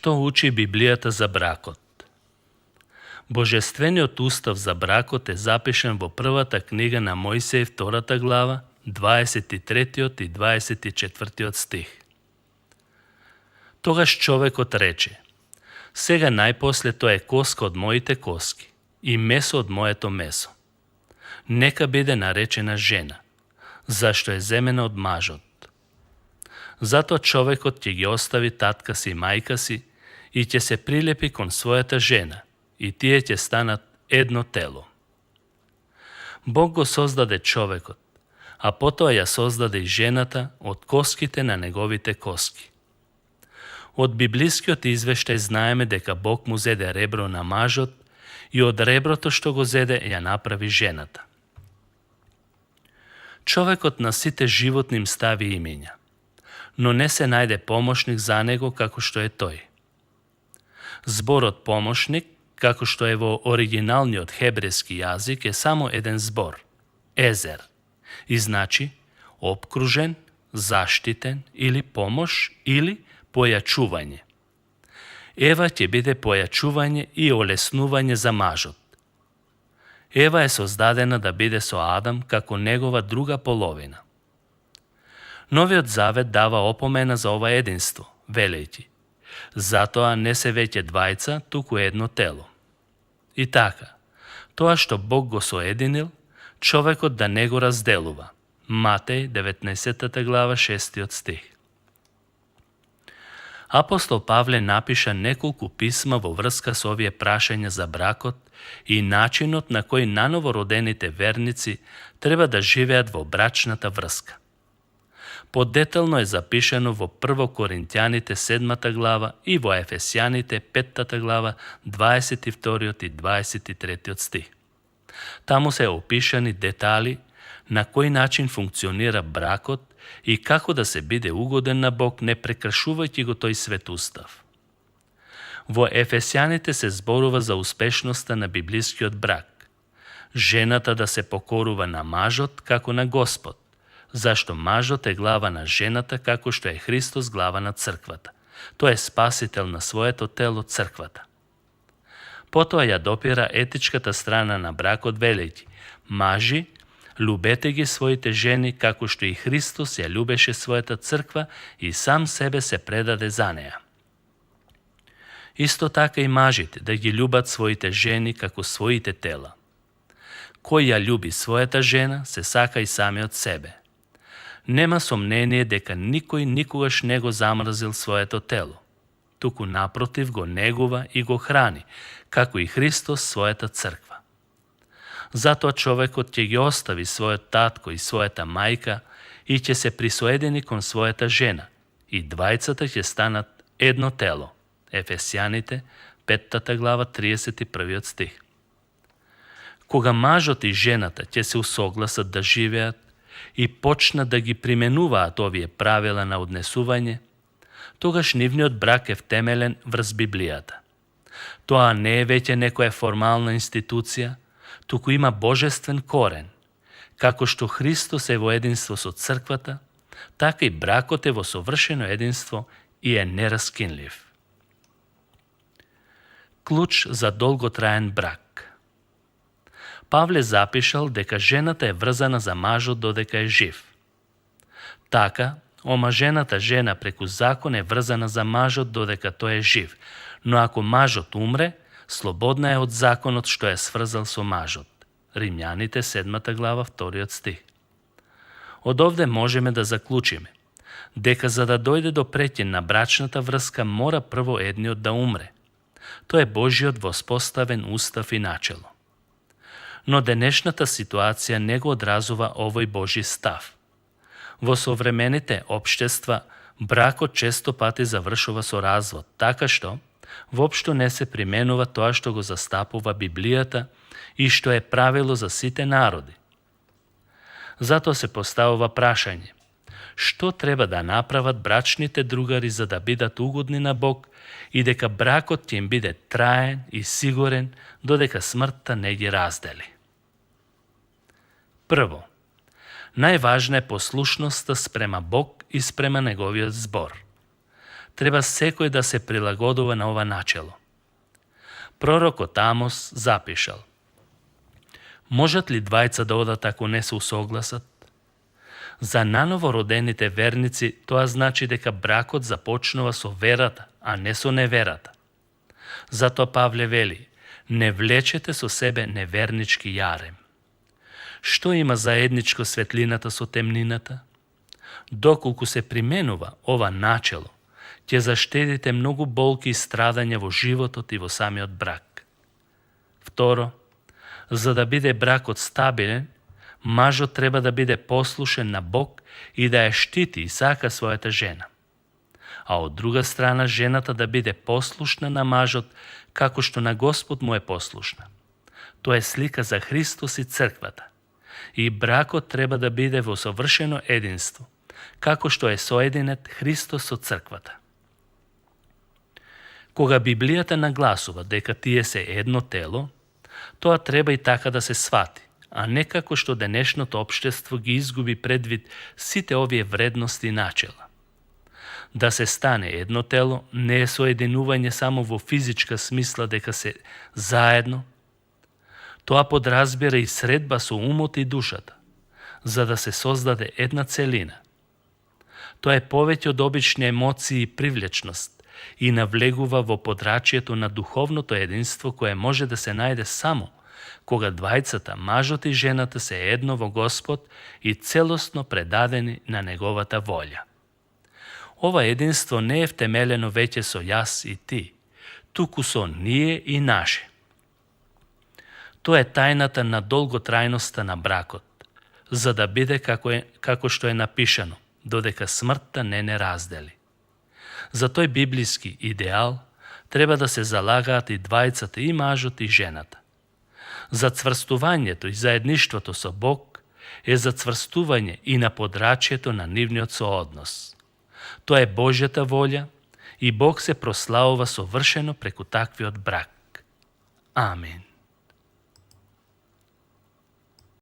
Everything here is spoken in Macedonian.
Што учи Библијата за бракот? Божествениот устав за бракот е запишен во првата книга на Мојсеј, 2 глава, 23 и 24 стих. Тогаш човекот рече: сега најпосле тоа е коска од моите коски и месо од моето месо. Нека биде наречена жена, зашто е земена од мажот. Затоа човекот ќе ги остави татка си и мајка си и ќе се прилепи кон својата жена и тие ќе станат едно тело. Бог го создаде човекот, а потоа ја создаде и жената од коските на неговите коски. Од библискиот извештај знаеме дека Бог му зеде ребро на мажот и од реброто што го зеде ја направи жената. Човекот на сите животни им стави имења, но не се најде помошник за него како што е тој. Зборот помошник, како што е во оригиналниот хебрејски јазик, е само еден збор – езер, и значи опкружен, заштитен или помош или појачување. Ева ќе биде појачување и олеснување за мажот. Ева е создадена да биде со Адам како негова друга половина. Новиот завет дава опомена за ова единство, велејќи: затоа не се веќе двајца, туку едно тело. И така, тоа што Бог го соединил, човекот да не го разделува. Матеј, 19 глава, 6 стих. Апостол Павле напиша неколку писма во врска со овие прашања за бракот и начинот на кој наново родените верници треба да живеат во брачната врска. Подетално е запишано во 1 Коринтјаните 7 глава и во Ефесјаните 5 глава 22 и 23 стих. Таму се опишани детали на кој начин функционира бракот и како да се биде угоден на Бог, не прекршувајќи го тој свет устав. Во Ефесјаните се зборува за успешноста на библискиот брак. Жената да се покорува на мажот како на Господ, зашто мажот е глава на жената како што е Христос глава на црквата. Тој е спасител на своето тело, црквата. Потоа ја допира етичката страна на бракот, велејќи: мажи, любете ги своите жени како што и Христос ја любеше својата црква и сам себе се предаде за неа. Исто така и мажите да ги љубат своите жени како своите тела. Кој ја љуби својата жена, се сака и самиот себе. Нема сомнение дека никој никогаш не го замрзил своето тело, туку напротив го негува и го храни, како и Христос својата црква. Затоа човекот ќе ги остави својот татко и својата мајка и ќе се присоедини кон својата жена и двајцата ќе станат едно тело. Ефесјаните 5 глава 31 стих. Кога мажот и жената ќе се усогласат да живеат и почнат да ги применуваат овие правила на однесување, тогаш нивниот брак е втемелен врз Библијата. Тоа не е веќе некоја формална институција, туку има божествен корен. Како што Христос е во единство со црквата, така и бракот е во совршено единство и е нераскинлив. Клуч за долготраен брак. Павле запишал дека жената е врзана за мажот додека е жив. Така, омажената жена преку закон е врзана за мажот додека тој е жив, но ако мажот умре, слободна е од законот што е сврзал со мажот. Римјаните 7 глава 2 стих. Од овде можеме да заклучиме дека за да дојде до прекин на брачната врска мора прво едниот да умре. Тоа е Божиот воспоставен устав и начело. Но денешната ситуација не го одразува овој Божи став. Во современите општества бракот често пати завршува со развод, така што воопшто не се применува тоа што го застапува Библијата и што е правило за сите народи. Затоа се поставува прашање: што треба да направат брачните другари за да бидат угодни на Бог и дека бракот ќе им биде траен и сигурен додека смртта не ги раздели? Прво, најважна е послушноста спрема Бог и спрема Неговиот збор. треба секој да се прилагодува на ова начело. Пророкот Амос запишал: можат ли двајца да одат ако не се усогласат? За наново родените верници тоа значи дека бракот започнува со верата, а не со неверата. Затоа Павле вели: не влечете со себе невернички јарем. Што има заедничко светлината со темнината? Доколку се применува ова начело, ќе заштедите многу болки и страдања во животот и во самиот брак. Второ, за да биде бракот стабилен, мажот треба да биде послушен на Бог и да ја штити и сака својата жена. А од друга страна, жената да биде послушна на мажот како што на Господ му е послушна. Тоа е слика за Христос и црквата. И бракот треба да биде во совршено единство, како што е соединет Христос со црквата. Кога Библијата нагласува дека тие се едно тело, тоа треба и така да се свати, а не како што денешното општество ги изгуби предвид сите овие вредности и начела. Да се стане едно тело не е соединување само во физичка смисла дека се заедно. Тоа подразбира и средба со умот и душата, за да се создаде една целина. Тоа е повеќе од обични емоции и привлечност и навлегува во подрачјето на духовното единство кое може да се најде само кога двајцата, мажот и жената, се едно во Господ и целосно предадени на Неговата волја. Ова единство не е втемелено веќе со јас и ти, туку со ние и наше. Тоа е тајната на долготрајноста на бракот, за да биде како што е напишано, додека смртта не раздели. За тој библиски идеал треба да се залагаат и двајцата, и мажот и жената. Зацврстувањето и заедништвото со Бог е зацврстување и на подрачјето на нивниот сооднос. Тоа е Божјата волја и Бог се прославува совршено преку таквиот брак. Амин.